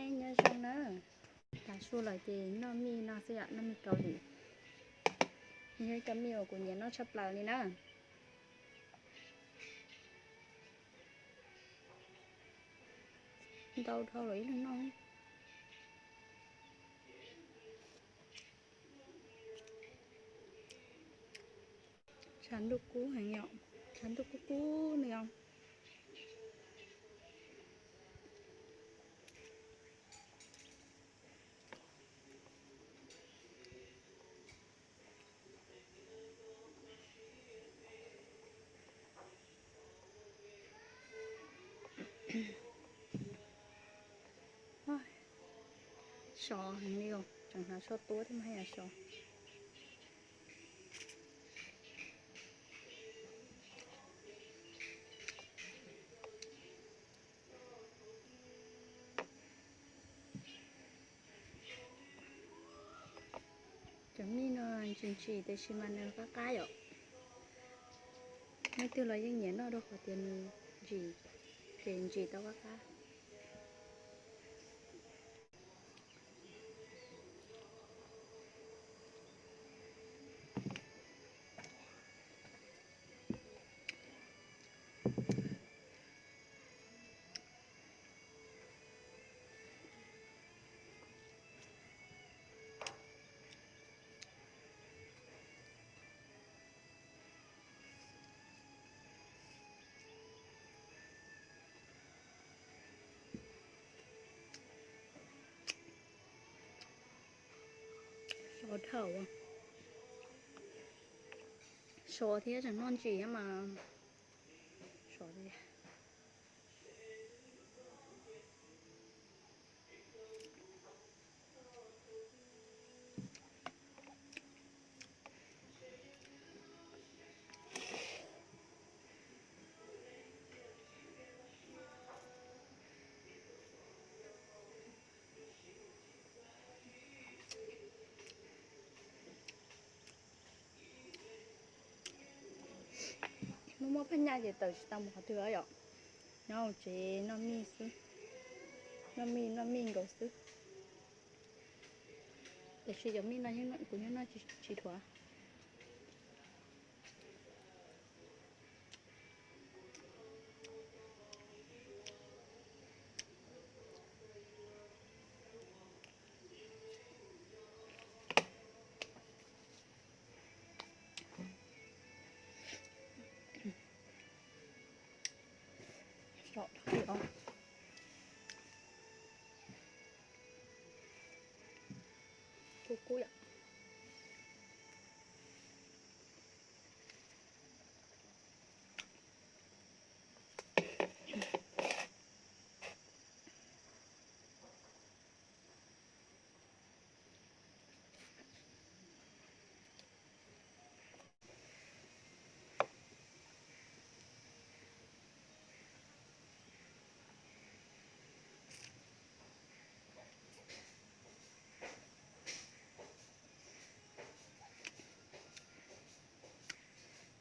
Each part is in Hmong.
Nyob zoo na, tav su lawm ces noj mij no xwb yom, noj mij Kaus Lim. Nws yog ib co mij uas kuv nyiam noj tshaj plaws li na. Ntau dhau lawm ib leeg noj. Tshav ntuj kub heev yom, tshav ntuj kub kub li os. Sov heev li os, tseem hnav tsho tuab thiab mas haj yam sov. Cov mij no ntsim ntsim tiam sis mas nws qab qab yom. Leej twg los yeej nyiam noj rau qhov tias nws ntsim, ces ntsim tau qab qab. Sov dhau, sov thiab tseem noj ntsim mas sov li. Muaj muaj phaj nyaj ces tawm tsis tau mus qhov twg yom. Nyob hauv tsev noj mij xwb, noj mij noj mij nkaus xwb. Tiam sis cov mij no kuv nyob noj tsis dhuav. Sov dhau os. Kub kub yom.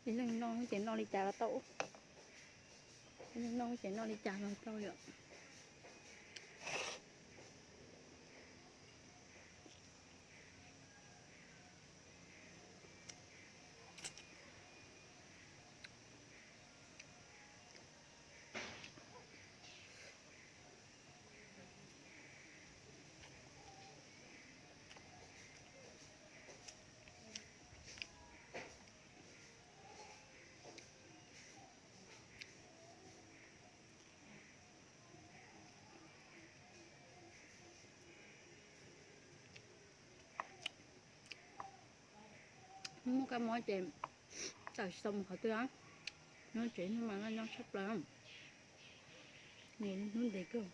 Ib leeg noj ces noj li cas los tau, ib leeg noj ces noj li cas los tau yom. Muaj kab mob ces tawm tsis tau mus qhov twg. Nyob tsev hnub mas noj nyob tshaj plaws, mus hnub ntev kawg.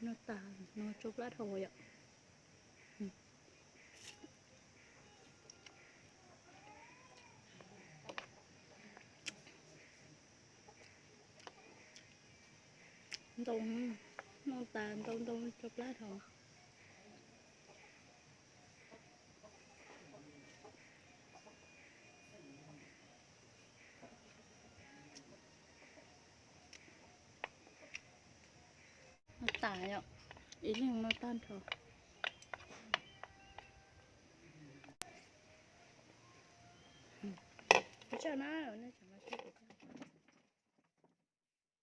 Noj tas no tsau plab dhau yom. Ntau, noj tas ntau ntau tsau plab dhau. Noj tas yom, ib leeg noj tag nrho. Ua tsaug na.